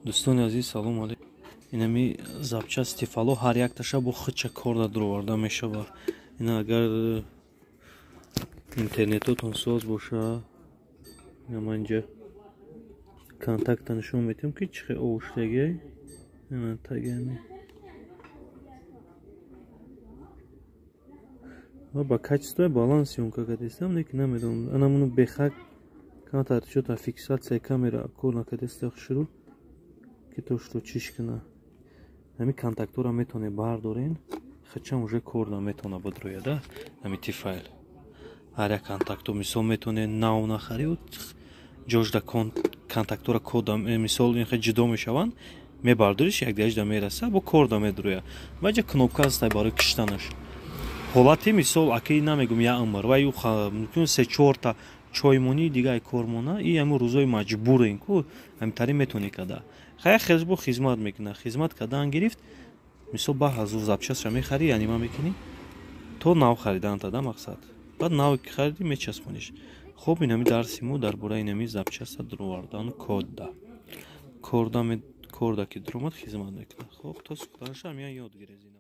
Дӯстони азиз, салом алейкум. Инами запчасти Тефало ҳар якташа бо худша корда дуроварда мешавад. Ина агар интернетотон соз боша, ина ман инҷа контакта нишон медиҳам, ки чӣ хел овуштагиай. Ина тагами ва ба качествои баланс съёмка кардистам, лекин намедонам, анамуну бехак камтар чота фиксатсияи камера кор накардиста шурӯъ, ки то что чиш кина. Ҳами контактора метавонед бардорен, хачам уже кор наметавона бидрояда. Ҳами Тифайл ҳар як контакто, мисол, метавонед нав нахари, ҷошда контактора кода, мисол, инхе ҷудо мешаванд, мебардориш, якдигаҷда мераса, бо корда медроя. Ва ҷа кнопка ҳастай барои киштанаш. Ҳолати, мисол, акаи намегум, я умр ва ю мумкин се чорта чоймонӣ дига кормона и ҳамун рӯзои маҷбурен ку ҳамитари метавонӣ када. Хая хезбо хизмат мекуна, хизмат кардан гирифт, мисол, ба ҳазур запчастша мехарӣ, янима мекунӣ то нав харидан тада мақсад. Баъд нав ки харидӣ, мечаспониш. Хуб, инами дарси мо дар бораи инами запчаста дуровардану корда, корда ки дуромад, хизмат мекунад. Хуб, то сухтанаша ҳамиян ёд гирез.